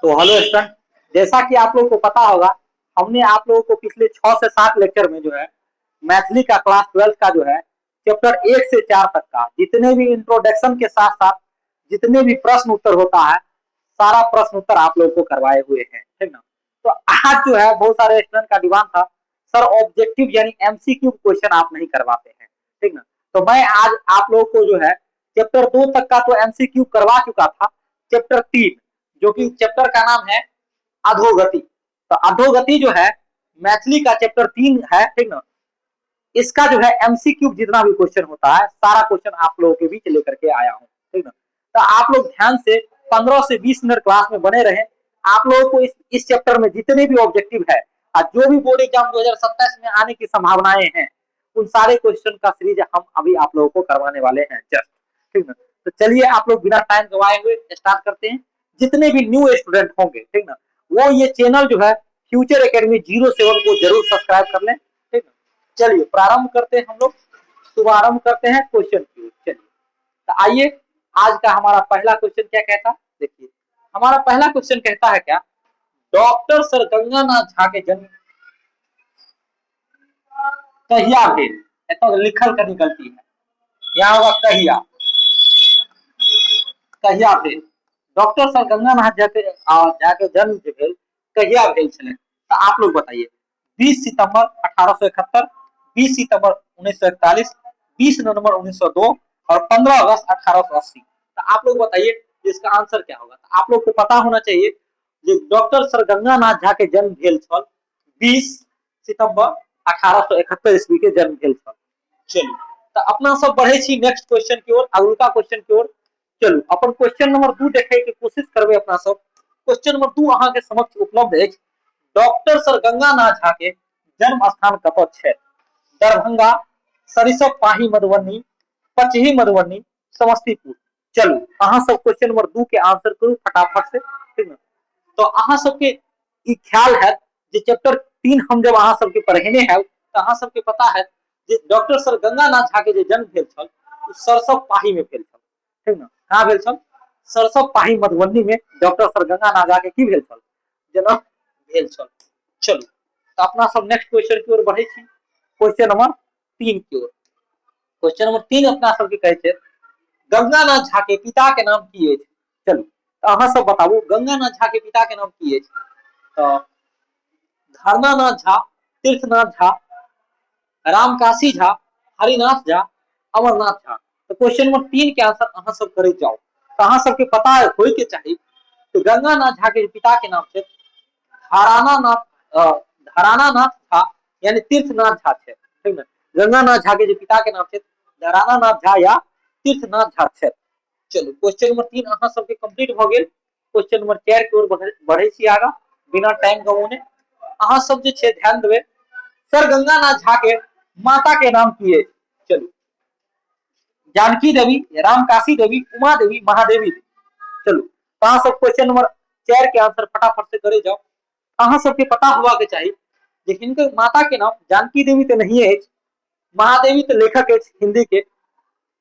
तो hello student, जैसा कि आप लोगों को पता होगा, हमने आप लोगों को पिछले 6 से 7 लेक्चर में जो है मैथिली का क्लास 12 का जो है चैप्टर 1 से 4 तक का जितने भी इंट्रोडक्शन के साथ साथ जितने भी प्रश्न उत्तर होता है सारा प्रश्न उत्तर आप लोगों को करवाए हुए हैं, ठीक ना। तो आज जो है बहुत सारे स्टूडेंट का डिमांड था, सर ऑब्जेक्टिव यानी एमसीक्यू क्वेश्चन आप नहीं करवाते हैं, ठीक ना। तो मैं आज आप लोगों को जो है चैप्टर 2 तक का तो एमसीक्यू करवा चुका था। चैप्टर 3 जो कि चैप्टर का नाम है अधोगति, तो अधोगति जो है मैथिली का चैप्टर 3 है, ठीक ना। इसका जो है एमसीक्यू जितना भी क्वेश्चन होता है सारा क्वेश्चन आप लोगों के बीच लेकर के आया हूं, ठीक ना। तो आप लोग ध्यान से 15 से 20 मिनट क्लास में बने रहे। आप लोगों को इस चैप्टर में जितने भी ऑब्जेक्टिव है और जो भी बोर्ड एग्जाम 2027 में आने की संभावनाएं हैं उन सारे क्वेश्चन का सीरीज हम अभी आप लोगों को करवाने वाले हैं जस्ट, ठीक ना। तो चलिए आप लोग बिना टाइम गवाए हुए स्टार्ट करते हैं। जितने भी न्यू स्टूडेंट होंगे, ठीक ना, वो ये चैनल जो है फ्यूचर एकेडमी 07 को जरूर सब्सक्राइब कर लें, ठीक ना। चलिए प्रारंभ करते हैं, हम लोग शुभारंभ करते हैं क्वेश्चन की ओर। चलिए तो आइए, आज का हमारा पहला क्वेश्चन क्या कहता है, देखिए हमारा पहला क्वेश्चन कहता है क्या, डॉक्टर सर गंगानाथ झा के जन्म कहिया भेल। एतऽ लिखल कनी गलती है, यहाँ होगा कहिया, कहिया भेल। डॉक्टर सर गंगानाथ झा के जन्म जे भेल कहिया भेल छलै, तो आप लोग बताइए। 20 सितंबर 1871, 20 सितंबर 1941, 20 नवंबर 1902 और 15 अगस्त 1880। तो आप लोग बताइए इसका आंसर क्या होगा। तो आप लोग को पता होना चाहिए जे डॉक्टर सर गंगानाथ झा के जन्म भेल छल 20 सितंबर 1871 ईस्वी के जन्म भेल छल। चलू तो अपना सब बढ़े छी नेक्स्ट क्वेश्चन की ओर, अगुलका क्वेश्चन की ओर। चलू अपन क्वेश्चन नंबर 2 देखे के कोशिश करबे अपना सब। क्वेश्चन नंबर 2 अहाँ के समक्ष उपलब्ध अछि। डॉक्टर सर गंगानाथ झा के जन्म स्थान कतऽ छै? दरभंगा, सरिसब पाही मधुबनी, पचही मधुबनी, समस्तीपुर। चलू अहाँ सब क्वेश्चन नंबर 2 के आंसर करू फटाफट से, ठीक ना। तो अहाँ सबके ई ख्याल है जे चैप्टर 3 हम जब अहाँ सबके पढ़ेने है तो अहाँ सबके पता है जे डॉक्टर सर गंगानाथ झा के जे जन्म भेल छल ओ सरसब पाही में भेल छल, ठीक ना। कहाँ भेल छल? सरसब पाही मधुबनी में डॉक्टर सर गंगानाथ झा के की भेल छल? जन्म भेल छल। चलू तो अपना सब नेक्स्ट क्वेश्चन की ओर बढ़े छी, क्वेश्चन नंबर 3 की ओर। क्वेश्चन नंबर 3 अपना सबके कहै छै गंगानाथ झा के पिता के नाम की अछि। चलू तो अहाँ सब बताबू गंगानाथ झा के पिता के नाम की अछि। तो धरनानाथ झा, तीर्थनाथ झा, रामकाशी झा, हरिनाथ झा, अमरनाथ झा। तो क्वेश्चन नंबर 3 के आंसर अहाँ सब करे जाओ। तो अहाँ सबके पता होय के चाही तो गंगानाथ झा के पिता के नाम छै धरानानाथ झा यानी तीर्थनाथ झा छै, ठीक ना। गंगानाथ झा के जे पिता के नाम छै धरानानाथ झा या तीर्थनाथ झा छै। चलू क्वेश्चन नंबर 3 अहाँ सबके कंप्लीट भऽ गेल। क्वेश्चन नंबर 4 के ओर बढ़े छी आगा बिना टाइम गवौने। अहाँ सब जे छै ध्यान देबै, सर गंगानाथ झा के माता के नाम की अछि? चलू जानकी देवी, रामकाशी देवी, उमा देवी, महादेवी देवी। चलू तो अहाँ सब क्वेश्चन नंबर 4 के आंसर फटाफट से करे जाओ। अहाँ सबके पता होवा के चाही जे हिनकर माता के नाम जानकी देवी तो नहीं अछि, महादेवी तो लेखक अछि हिंदी के,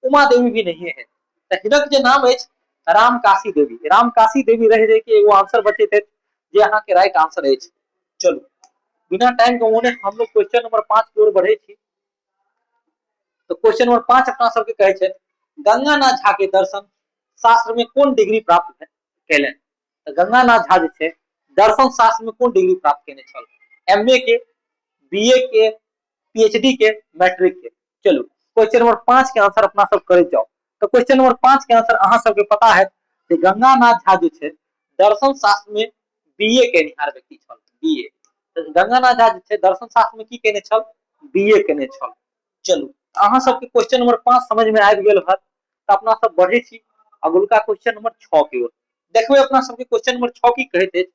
उमा देवी भी नहीं है। तो हिनक जे नाम अछि रामकाशी देवी, रामकाशी देवी रह जाय के एगो आंसर बचैत अछि जे अहाँ के राइट आंसर अछि। चलू बिना टाइम गवौने हम लोग क्वेश्चन नंबर 5 की ओर बढ़े छी। तो क्वेश्चन नंबर 5 अपना सबके कहै छै गंगानाथ झा के दर्शन शास्त्र में कोन डिग्री प्राप्त केलनि? तो गंगानाथ झा जे छै दर्शन शास्त्र में कोन डिग्री प्राप्त केने छल? एम ए के, बी ए के, पीएचडी के, मैट्रिक के। चलू क्वेश्चन नंबर 5 के आंसर अपना सब करे जाओ। तो क्वेश्चन नंबर 5 के आंसर अहाँ सबके पता है कि गंगानाथ झा जे छै दर्शन शास्त्र में बी ए केनिहार व्यक्ति छल, बी ए। तो गंगानाथ झा जे छै दर्शन शास्त्र में की केने छल? बी ए केने छल। चलू अहाँ सबके क्वेश्चन नंबर 5 समझ में आबि गेल हत। तो अपना सब बढ़े छी अगुलका क्वेश्चन नंबर 6 की ओर। देखबै अपना सबके क्वेश्चन नंबर 6 की कहैत अछि,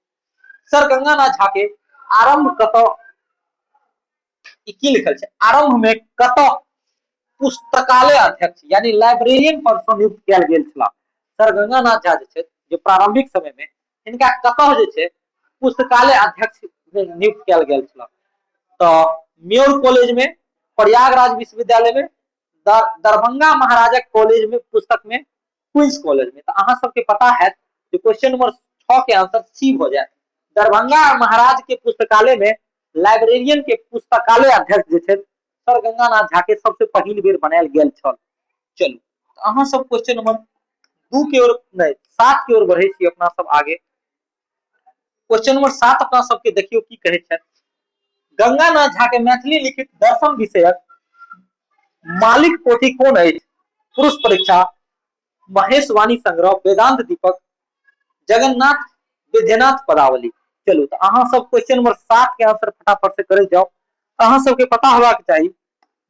सर गंगानाथ झा के आरंभ कतऽ, ई की लिखल छै, आरंभ में कतऽ पुस्तकालय अध्यक्ष यानी लाइब्रेरियन पद सँ नियुक्त कयल गेल छलाह? सर गंगानाथ झा जे छै जे प्रारंभिक समय में हिनका कतऽ जे छै पुस्तकालय अध्यक्ष नियुक्त कयल गेल छलाह? तो मेयर कॉलेज में, प्रयागराज विश्वविद्यालय में, दरभंगा महाराजा कॉलेज में पुस्तक में, क्वींस कॉलेज में। तो अहाँ सबके पता है जे क्वेश्चन नंबर छह के आंसर सी भऽ जायत। दरभंगा महाराज के पुस्तकालय में लाइब्रेरियन के पुस्तकालय अध्यक्ष जे छथि सर गंगानाथ झा के सबसे पहिल बेर बनायल गेल छल। चलू तऽ अहाँ सब क्वेश्चन नंबर 2 के ओर नहि 7 के ओर बढ़ै छी अपना सब आगे। क्वेश्चन नंबर 7 अपना सबके देखियौ की कहै छथि। गंगानाथ झा के मैथिली लिखित दर्शन विषयक मालिक पोथी कोन अछि? पुरुष परीक्षा, महेशवाणी संग्रह, वेदांत दीपक, जगन्नाथ विद्यनाथ पदावली। चलू तऽ अहाँ सब क्वेश्चन नंबर 7 के आंसर फटाफट से करैत जाउ। अहाँ सबके पता होबाक चाही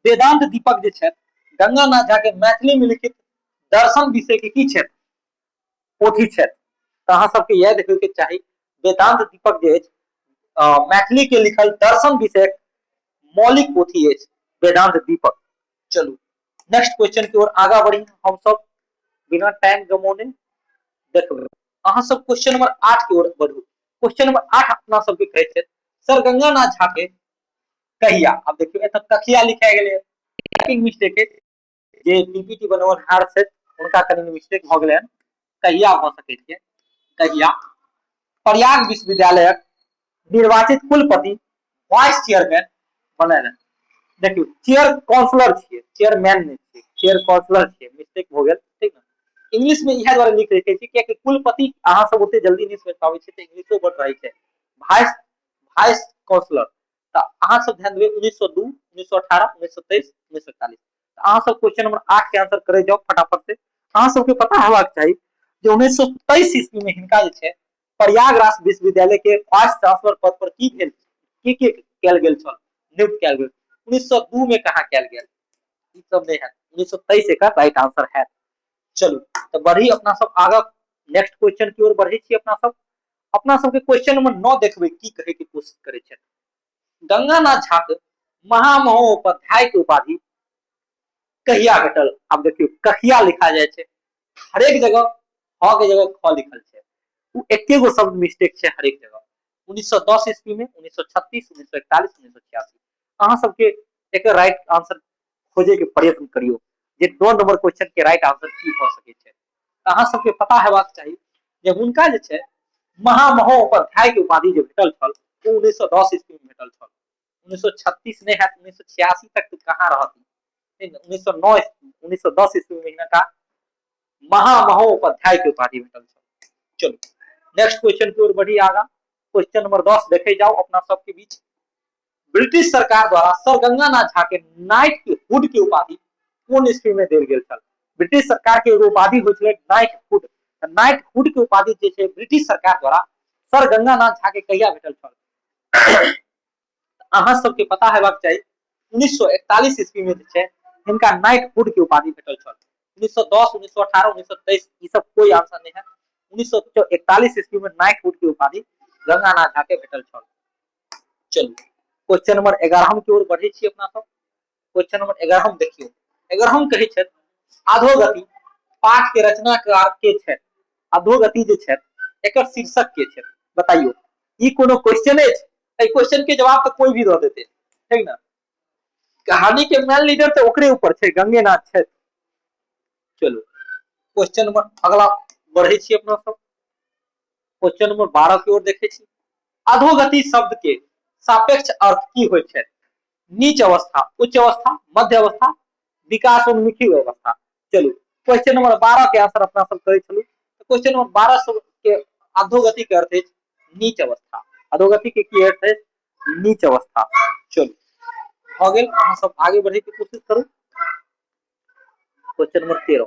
वेदांत दीपक जे छथि गंगानाथ झा के मैथिली में लिखित दर्शन विषय के की छथि? पोथी छथि। तऽ अहाँ सबके याद होय के चाही वेदांत दीपक जे अछि मैथिली के लिखल दर्शन विषयक मौलिक पोथी अछि वेदांत दीपक। चलू नेक्स्ट क्वेश्चन की ओर आगा बढ़ी हम सब बिना टाइम गमौने। देखबै अहाँ सब क्वेश्चन नंबर 8 की ओर बढ़ू। क्वेश्चन नंबर 8 अपना सबके कहै छै सर गंगानाथ झा के कहिया, अब देखियौ एतऽ कखिया लिखा गेलै, टाइपिंग मिस्टेक है, जे पीपीटी बनौनहार छथि हुनका कनि मिस्टेक भऽ गेलै हन, कहिया भऽ सकै छै, कहिया प्रयाग विश्वविद्यालयक निर्वाचित कुलपति वाइस चेयरमैन बनल। देखियौ चेयर काउंसलर छियै, चेयरमैन नहि छियै, चेयर काउंसलर छियै, मिस्टेक भऽ गेल, ठीक ने। इंग्लिश में इएह दुआरे लिख रखै छी कियाकि कुलपति अहाँ सब ओते जल्दी नहि समझ पाबै छी तऽ इंग्लिशो बड रहै छै। वाइस वाइस काउंसलर, तऽ अहाँ सब ध्यान देबै 1902, 1918, 1923, 1941। तऽ अहाँ सब क्वेश्चन नंबर 8 के आंसर करै जाउ फटाफट से। अहाँ सबके पता हेबाक चाही जे 1923 ईस्वी में हिनका जे छै प्रयागराज विश्वविद्यालय के वाइस चांसलर पद पर की भेल, की की कयल गेल छल, नियुक्त कयल गेल। 1902 में कहाँ कयल गेल, ई सब नहीं है, 1923 एकर राइट आंसर है। चलू तो बढ़ी अपना सब आगा नेक्स्ट क्वेश्चन की ओर बढ़े छी अपना सब। अपना सबके क्वेश्चन नंबर 9 देखबै की कहे के कोशिश करे छै। गंगानाथ झा के महामहोपाध्याय के उपाधि कहिया भेटल? आब देखियौ कहिया लिखा जाइ छै, हरेक जगह ह के जगह ख लिखल छै, उ एके गो शब्द मिस्टेक छै हरेक जगह। 1910 ईस्वी में, 1936, 1941, 1986। अहाँ सबके एकर राइट आंसर खोजे के प्रयत्न करियो जे 9 नंबर क्वेश्चन के राइट आंसर की भऽ सकै छै। अहाँ सबके पता हेबाक चाही जे हुनका जे छै महामहोपाध्याय के उपाधि जे भेटल छल ओ 1910 ईस्वी में भेटल छल। 1936 नहि हैत, 1986 तक तऽ कहाँ रहत, 1909 1910 ईस्वी में हिनका महामहोपाध्याय के उपाधि भेटल छल। चलू नेक्स्ट क्वेश्चन की ओर बढ़ी आगा। क्वेश्चन नंबर 10 देखे जाओ अपना सबके बीच। ब्रिटिश सरकार द्वारा सर गंगानाथ झा के नाइट के हुड के उपाधि कोन ईस्वी में देल गेल छल? ब्रिटिश सरकार के एगो उपाधि होइ छलै नाइट हुड, तऽ नाइट हुड के उपाधि जे छै ब्रिटिश सरकार द्वारा सर गंगानाथ झा के कहिया भेटल छल? अहाँ सबके पता हेबाक चाही 1941 ईस्वी में जे छै हिनका नाइट हुड के उपाधि भेटल छल। 1910, 1918, 1923 ई सब कोई आंसर नहीं है। 1941 ईस्वी में नाइट हुड के उपाधि गंगानाथ झा के भेटल छल। चलू क्वेश्चन नंबर 11 की ओर बढ़े छी अपना सब। क्वेश्चन नंबर 11 देखियौ। 11 कहै छथि अधोगति पाठ के रचनाकार के छथि? अधोगति जे छथि एकर शीर्षक के छथि बताइयो। ई कोनो क्वेश्चन अछि? एहि क्वेश्चन के जवाब तऽ कोई भी दऽ देते, ठीक ना। कहानी के मेन लीडर तऽ ओकरे ऊपर छै, गंगेनाथ छथि। चलू क्वेश्चन नंबर अगला बढ़े छी अपना सब। क्वेश्चन नंबर 12 की ओर देखे छी। अधोगति शब्द के सापेक्ष अर्थ की होइ छै? नीच अवस्था, उच्च अवस्था, मध्य अवस्था, विकासोन्मुखी अवस्था। चलू क्वेश्चन नंबर 12 के आंसर अपना सब करै छलू। क्वेश्चन नंबर 12 सब के अधोगति के अर्थ अछि नीच अवस्था। अधोगति के की अर्थ अछि? नीच अवस्था। चलू भऽ गेल, अहाँ सब आगे बढ़े के कोशिश करू। क्वेश्चन नंबर 13,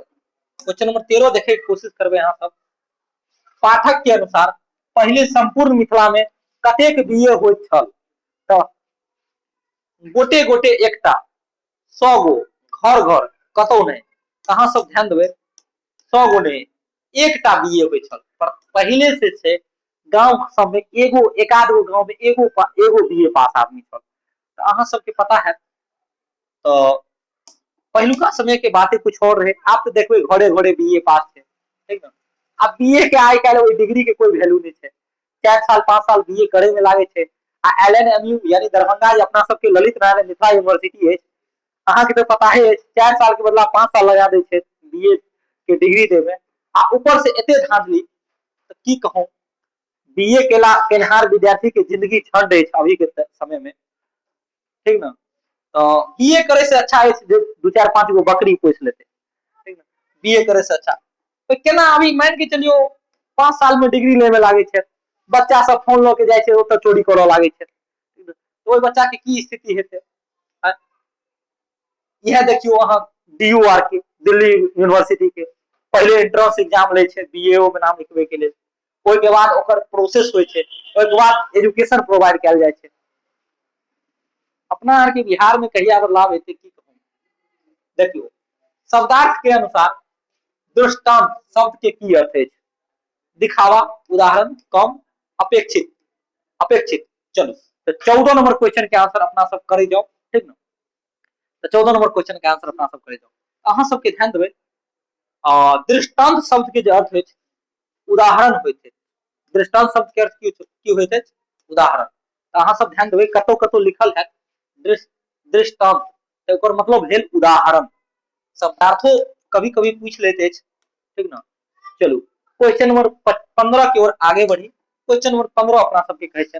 क्वेश्चन नंबर 13 देखे के कोशिश करबै अहाँ सब। पाठक के अनुसार पहिले संपूर्ण मिथिला में कतेक बीए होइत छल? तऽ गोटे गोटे एकटा, 100 गो, घर घर, कतौ नहि। अहाँ सब ध्यान देबै, 100 गो नहि, एकटा बीए होइ छल। पर पहिले से छै गांव सब में एगो एकाध गो गांव में एगो एगो बीए पास आदमी छल। तऽ अहाँ सबके पता है तऽ पहिलुका समय के बातें कुछ और रहे। आब तऽ देखबै घरे घरे बीए पास छै, ठीक ने। आब बीए के आइ काल्हि ओहि डिग्री के कोई वैल्यू नहि छै। 4 साल 5 साल बीए करे में लागे छै। आ एल एन एम यू यानी दरभंगा जे अपना सबके ललित नारायण मिथिला यूनिवर्सिटी अछि, अहाँके तऽ पता ही अछि, 4 साल के बदला 5 साल लगा दै छै बीए के डिग्री दै में, आ ऊपर से एते धांधली तऽ की कहूँ। बीए केला केनहार विद्यार्थी के जिंदगी झंड अछि अभी के समय में, ठीक ने? तऽ बीए करे से अच्छा अछि जे दू चारि पांच गो बकरी पोसि लेतै, ठीक ने? बीए करे से अच्छा तऽ केना अभी मान के चलियौ 5 साल में डिग्री लेवे लागै छै, बच्चा सब फोन लऽ के जाइ छै ओतऽ चोरी करऽ लागै छै, तऽ ओहि बच्चा के की स्थिति हेतै? इएह देखियौ अहाँ डी यू आर के दिल्ली यूनिवर्सिटी के पहिले एंट्रेंस एग्जाम लै छै बी ए ओ मे नाम लिखबै के लेल, ओहिके बाद ओकर प्रोसेस होइ छै, ओहिके बाद एजुकेशन प्रोवाइड कयल जाइ छै। अपना आरके बिहार में कहिया बदलाव हेतै की कहू। देखियौ शब्दार्थ के अनुसार दृष्टांत शब्द के की अर्थ अछि? दिखावा, उदाहरण, कम, अपेक्षित, अपेक्षित। चलू तऽ 14 नंबर क्वेश्चन के आंसर अपना सब करे जाउ, ठीक ने? तऽ 14 नंबर क्वेश्चन के आंसर अपना सब करे जाउ। अहाँ सबके ध्यान देबै, दृष्टांत शब्द के जे अर्थ होइ छै उदाहरण होइत छै। दृष्टांत शब्द के अर्थ की होइत अछि? उदाहरण। तऽ अहाँ सब ध्यान देबै, कतौ कतौ लिखल हैत दृष्टांत, तऽ ओकर मतलब भेल उदाहरण। शब्दार्थो कभी कभी पूछि लैत अछि, ठीक ने? चलू क्वेश्चन नंबर 15 के ओर आगे बढ़ी। क्वेश्चन नंबर 15 अपना सबके कहै छै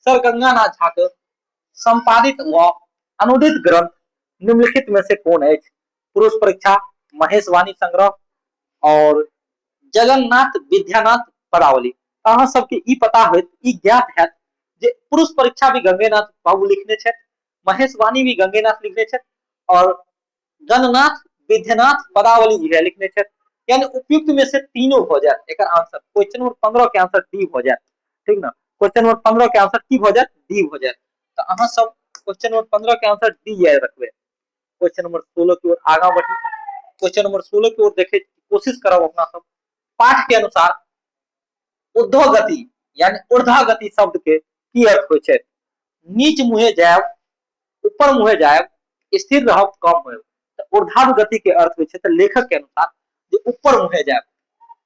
सर गंगानाथ झा के संपादित व अनुदित ग्रंथ निम्नलिखित में से कोन अछि? पुरुष परीक्षा, महेशवाणी संग्रह और जगन्नाथ विद्यानाथ पदावली। अहाँ सबके ई पता होयत, ई ज्ञात हैत जे पुरुष परीक्षा भी गंगेनाथ बाबू लिखने छथि, महेशवाणी भी गंगेनाथ लिखने छथि और गणनाथ विद्यनाथ पदावली जी लिखने छथि। यानी उपयुक्त में से तीनों भऽ जायत एकर आंसर। क्वेश्चन नंबर 15 के आंसर डी भऽ जायत, ठीक ने? क्वेश्चन नंबर 15 के आंसर की भऽ जायत? डी भऽ जायत। तऽ अहाँ सब क्वेश्चन नंबर 15 के आंसर डी याद रखबै। क्वेश्चन नंबर 16 की ओर आगाँ बढ़ी। क्वेश्चन नंबर 16 की ओर देखे कोशिश करब अपना सब। पाठ के अनुसार उद्धव गति यानी ऊर्ध्व गति शब्द के की अर्थ होइ छै? नीच मुहे जायब, ऊपर मुहे जायब, स्थिर रहब, कम होयब। तऽ ऊर्ध्व गति के अर्थ होइ छै, तऽ लेखक के अनुसार जे ऊपर मुहे जायब।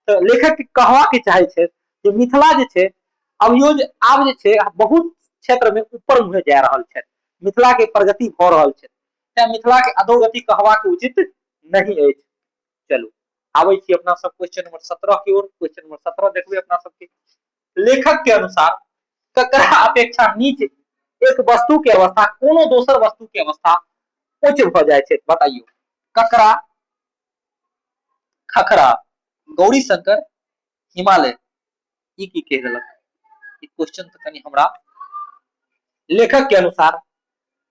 तऽ लेखक के कहवा के चाहे छै जे मिथिला जे छै अभियो जे आब जे छै बहुत क्षेत्र में ऊपर मुहे जा रहल छै, मिथिला के प्रगति भऽ रहल छै, तें मिथिला के अधोगति कहवा के उचित नहीं अछि। चलू आबै छी अपना सब क्वेश्चन नंबर 17 की ओर। क्वेश्चन नंबर 17 देखबै अपना सबके। लेखक के अनुसार ककरा अपेक्षा नीच एक वस्तु के अवस्था कोनो दोसर वस्तु के अवस्था उच्च भऽ जाइ छै? बताइयो। ककरा, खखरा, गौरी शंकर, हिमालय। ई की कहि देलक ई क्वेश्चन? तऽ कनि हमरा लेखक के अनुसार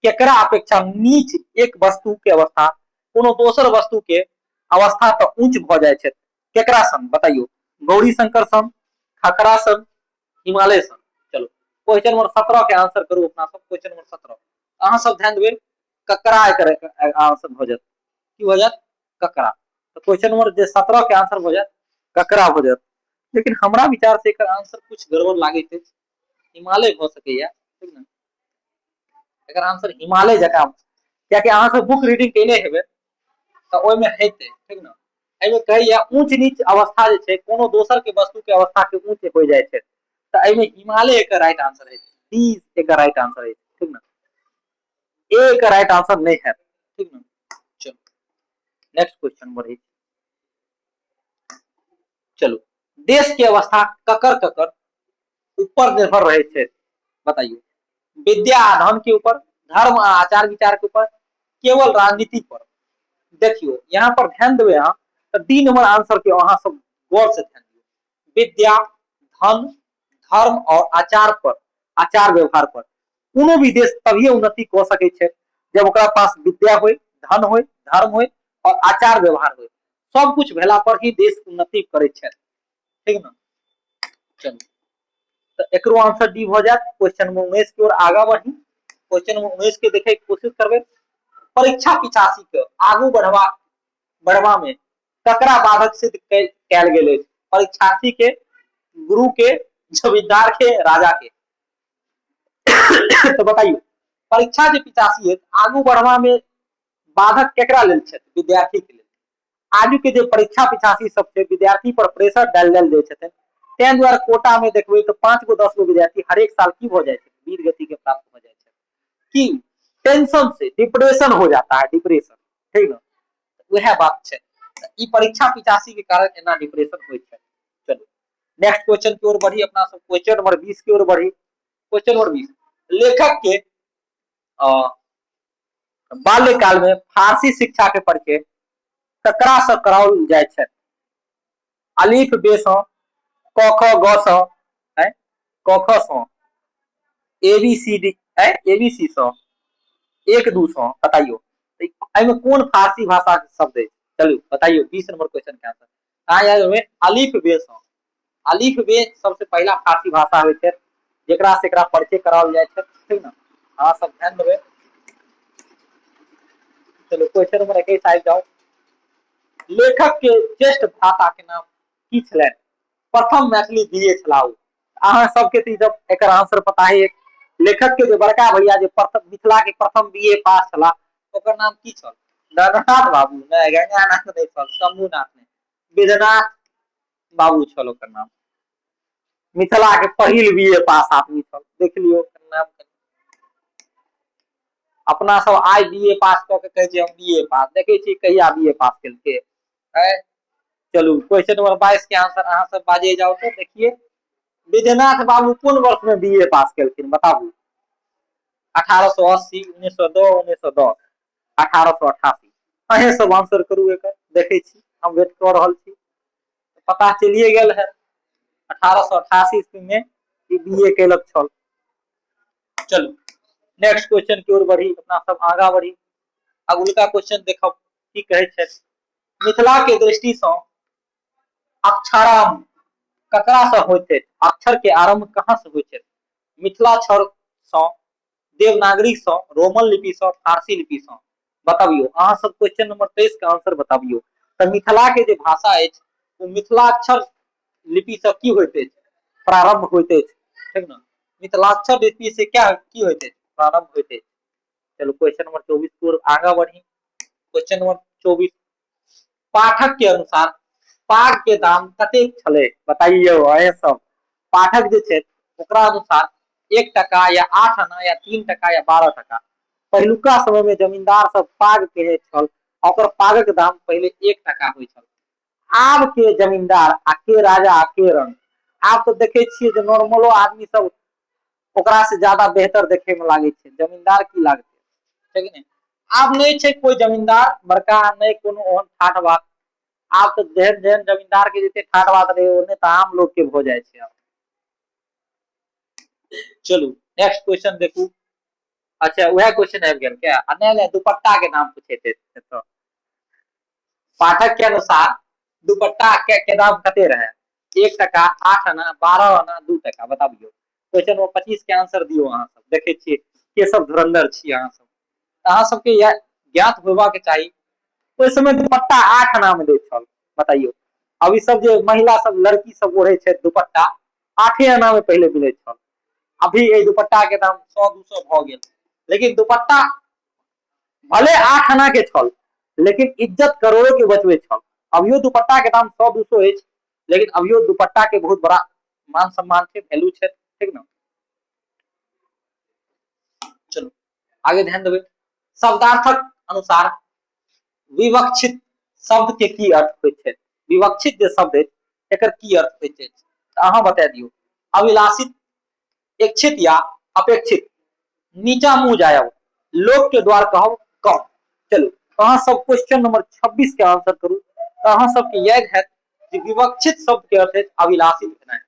केकरा अपेक्षा नीच एक वस्तु के अवस्था कोनो दोसर वस्तु के अवस्था तऽ ऊंच भऽ जाइ छै, केकरा सन बताइयो? गौरी शंकर सन, खखरा सन, हिमालय सन। चलो क्वेश्चन नंबर 17 के आंसर करू अपना सब। क्वेश्चन नंबर 17 अहाँ सब ध्यान देबै, ककरा एकर आंसर भऽ जायत? की भऽ जायत? ककरा। तऽ क्वेश्चन नंबर जे 17 के आंसर भऽ जायत ककरा भऽ जायत। लेकिन हमरा विचार से एकर आंसर कुछ गड़बड़ लागैत अछि, हिमालय भऽ सकैया, ठीक ने? एकर आंसर हिमालय जकाँ, कियाकि अहाँ सब बुक रीडिंग केने हेबै तऽ ओहिमे हेतै, ठीक ने? एहिमे कहैया ऊंच नीच अवस्था जे छै कोनो दोसर के वस्तु के अवस्था के ऊंच हो जाइ छै, तऽ एहिमे हिमालय एकर राइट आंसर है, डी एकर राइट आंसर है, ठीक ने? ए एकर राइट आंसर नहीं है, ठीक ने? चलो नेक्स्ट क्वेश्चन बढ़े। चलो देश के अवस्था ककर ककर ऊपर निर्भर रहे छै बताइए। विद्या आ धन के ऊपर, धर्म आ आचार विचार के ऊपर, केवल राजनीति पर। देखियो यहाँ पर ध्यान देवे अहाँ तो डी नंबर आंसर के अहाँ सब गौर से ध्यान दियो। विद्या, धन, धर्म और आचार पर, आचार व्यवहार पर कोनो भी देश तभिए उन्नति कऽ सकै छै जब ओकरा पास विद्या होय, धन होय, धर्म होय और आचार व्यवहार होय। सब कुछ भेला पर ही देश उन्नति करै छै, ठीक ने? चलू तऽ एकरो आंसर डी भऽ जायत। क्वेश्चन नंबर 19 की ओर आगा बढ़ी। क्वेश्चन नंबर 19 के देखे के कोशिश करबै। परीक्षा 85 के आगू बढ़वा में ककरा बाधक सिद्ध कयल गेल अछि? परीक्षार्थी के, गुरु के, जमींदार के, राजा के। तो बताइयो परीक्षा जे 85 है आगू बढ़वा में बाधक केकरा लेल छथि? विद्यार्थी के लेल। आजू के जे परीक्षा 85 सब छै विद्यार्थी पर प्रेशर डाल डाल जाइ छथिन, तें दुआरे कोटा में देखबै तऽ 5 गो 10 गो विद्यार्थी हरेक साल की भऽ जाइ छै? वीर गति के प्राप्त भऽ जाइ छै। की टेंशन से डिप्रेशन हो जाता है, डिप्रेशन, ठीक ने? वएह बात छै, ई परीक्षा 85 के कारण एना डिप्रेशन होइ छै। चलू नेक्स्ट क्वेश्चन की ओर बढ़ी अपना सब, क्वेश्चन नंबर 20 की ओर बढ़ी। क्वेश्चन नंबर 20, लेखक के बाल्यकाल में फारसी शिक्षा के परिचय ककरा से कराओल जाय छै? अलिफ बे सँ, क ख ग सँ, क ख सँ, A B C D, A B C सँ, 1 2 सँ, बताइयो एहिमे कोन फारसी भाषा के शब्द अछि? चलू बताइयो 20 नंबर क्वेश्चन के आंसर। अहाँ याद होबे अलिफ बे सँ। अलिफ बे सबसे पहिला फारसी भाषा होइ छै जेकरा से एकरा परिचय कराओल जाइ छै, ठीक ने? अहाँ सब ध्यान देबै। चलू क्वेश्चन नंबर 21 आबि जाउ। लेखक के ज्येष्ठ भ्राता के नाम की छलनि? प्रथम मैथिली बी ए छलाह ओ। अहाँ सबके तऽ जब एकर आंसर पता है। लेखक के जे बड़का भैया जे प्रथम मिथिला के प्रथम बी ए पास छलाह, ओकर नाम की छल? गंगानाथ बाबू नहि, गंगानाथ नहि छल, शंभुनाथ नहि, विद्यनाथ बाबू छल ओकर नाम। मिथिला के पहिल बी ए पास आदमी छल, देख लियौ नाम। अपना सब आइ बी ए पास कऽ के कहै छै हम बी ए पास, देखै छी कहिया बी ए पास केलकै। चलू क्वेश्चन नंबर 22 के आंसर अहाँ सब बाजे जाउ। तो देखिए विद्यनाथ बाबू कोन वर्ष में बी ए पास केलखिन बताबू? 1880, 1902, 1910, 1888। अहें सब आंसर करू एकर, देखै छी हम वेट कऽ रहल छी। पता चलिए गेल है 1888 ईस्वी में ई बी ए केलक छल। चलू नेक्स्ट क्वेश्चन की ओर बढ़ी अपना सब, आगा बढ़ी। अगुलका क्वेश्चन देखब की कहै छै। मिथिला के दृष्टि सँ अक्षरारंभ ककरा सँ होइत अछि? अक्षर के आरंभ कहाँ से होइत अछि? मिथिलाक्षर सँ, देवनागरी सँ, रोमन लिपि सँ, फारसी लिपि सँ? बताबियो अहाँ सब क्वेश्चन नंबर 23 के आंसर बताबियो। तऽ मिथिला के जे भाषा अछि ओ मिथिलाक्षर लिपि सँ की होइत अछि? प्रारंभ होइत अछि, ठीक ने? मिथिलाक्षर लिपि से क्या की होइत अछि? प्रारंभ होइत अछि। चलू क्वेश्चन नंबर 24 की ओर आगा बढ़ी। क्वेश्चन नंबर 24, पाठक के अनुसार पाग के दाम कतेक छलै? बताइयो अहे सब। पाठक जे छै ओकरा अनुसार 1 टका या 8 आना या 3 टका या 12 टका। पहिलुका समय में जमींदार सब पाग के छल, ओकर पागक दाम पहिले 1 टका होइ छल। आब के जमींदार आ के राजा आ के रंग, आब तऽ देखे छियै जे नॉर्मलो आदमी सब ओकरा से ज्यादा बेहतर देखे में लागै छै, जमींदार की लागतै, छै कि नहि? आब नहि छै कोइ जमींदार बड़का, नहि कोनो ओहन ठाठ बात। आब तऽ जेहन जेहन जमींदार के जते ठाठ बात रहै ओहने तऽ आम लोग के भऽ जाइ छै आब। चलू नेक्स्ट क्वेश्चन देखू। अच्छा वएह क्वेश्चन आबि गेल क्या? आ नहि नहि, दुपट्टा के नाम पूछे थे तो पाठक के अनुसार दुपट्टा के दाम कते रहे? 1 टका, 8 आना, 12 आना, 2 टका। बताबियो क्वेश्चन नंबर 25 के आंसर दियो। अहाँ सब देखे छियै के सब धुरंधर छी अहाँ सब। अहाँ सबके ज्ञात होबाक चाही ओहि समय दुपट्टा 8 आना में दैत छल। बताइयो अब ई सब जे महिला सब लड़की सब ओढ़े छै दुपट्टा 8 आना में पहिले मिलैत छल। अभी एहि दुपट्टा के दाम 100-200 भऽ गेल, लेकिन दुपट्टा भले 8 आना के छल लेकिन इज्जत करोड़ों के बचबे छल। अभियो दुपट्टा के दाम 100-200 अछि, लेकिन अभियो दुपट्टा के बहुत बड़ा मान सम्मान छै, वैल्यू छै, ठीक ने? चलो आगे ध्यान देबै। शब्दार्थक अनुसार विवक्षित शब्द के की अर्थ होइत छै? विवक्षित जे शब्द अछि एकर की अर्थ होइत अछि तऽ अहाँ बता दियौ। अभिलाषित, इच्छित या अपेक्षित, नीचा मुंह जायब, लोक के द्वार कहब कम। चलू अहाँ सब क्वेश्चन नंबर 26 के आंसर करू। तऽ अहाँ सबके याद हैत जे विवक्षित शब्द के अर्थ अछि अभिलाषित भेनाइ,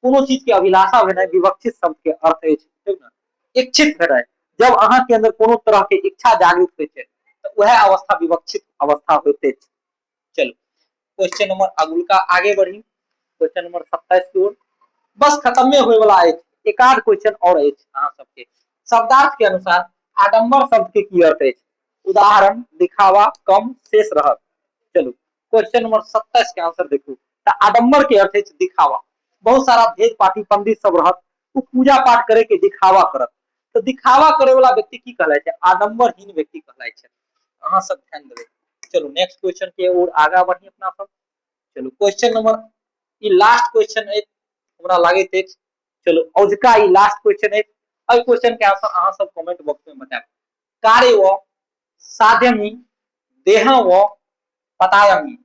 कोनो चीज के अभिलाषा भेनाइ विवक्षित शब्द के अर्थ अछि, ठीक ने? इच्छित भेनाइ, जब अहाँ के अंदर कोनो तरह के इच्छा जागृत होइ छै तऽ वएह अवस्था विवक्षित अवस्था होइत अछि। चलू क्वेश्चन नंबर अगुलका आगे बढ़ी, क्वेश्चन नंबर 27 की ओर। बस खत्मे होय वाला अछि, एक आध क्वेश्चन और अछि अहाँ सबके। शब्दार्थ के अनुसार आडंबर शब्द के की अर्थ अछि? उदाहरण, दिखावा, कम, शेष रहत। चलू क्वेश्चन नंबर 27 के आंसर देखू। तऽ आडंबर के अर्थ अछि दिखावा। बहुत सारा भेद पार्टी पंडित सब रहत, ओ पूजा पाठ करे के दिखावा करत, तऽ दिखावा करे वाला व्यक्ति की कहलाय छै? आडंबरहीन व्यक्ति कहलाय छै। अहाँ सब ध्यान देबै। चलू नेक्स्ट क्वेश्चन के ओर आगा बढ़ी अपना सब। चलू क्वेश्चन नंबर ई लास्ट क्वेश्चन अछि हमरा लागैत अछि। चलू औजका ई लास्ट क्वेश्चन अछि। एहि क्वेश्चन के आंसर अहाँ सब कमेंट बॉक्स में बतायब। कार्य व साध्यमी देह व पतायमी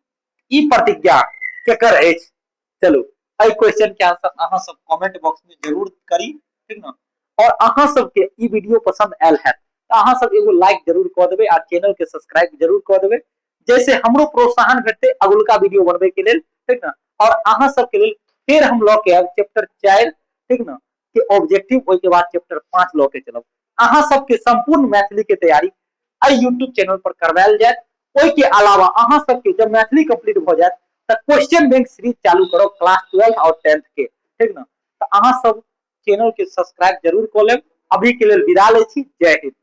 ई प्रतिज्ञा केकर अछि? चलू एहि क्वेश्चन के आंसर अहाँ सब कमेंट बॉक्स में जरूर करी, ठीक ने? और अहाँ सबके ई वीडियो पसंद आयल हैत तऽ अहाँ सब एगो लाइक जरूर कऽ देबै आ चैनल के सब्सक्राइब जरूर कऽ देबै, जैसे हमरो प्रोत्साहन भेटतै अगुलका वीडियो बनबै के लेल, ठीक ने? और अहाँ सबके लेल फेर हम लऽ के आयब चैप्टर 4, ठीक ने, के ऑब्जेक्टिव, ओहि के बाद चैप्टर 5 लऽ के चलब। अहाँ सबके संपूर्ण मैथिली के तैयारी एहि यूट्यूब चैनल पर करवायल जायत। ओहि के अलावा अहाँ सबके जब मैथिली कंप्लीट भऽ जायत तऽ क्वेश्चन बैंक सीरीज चालू करब क्लास 12 और 10th के, ठीक ने? तऽ अहाँ सब चैनल के सब्सक्राइब जरूर कऽ लेब। अभी के लेल विदा लै छी। जय हिंद।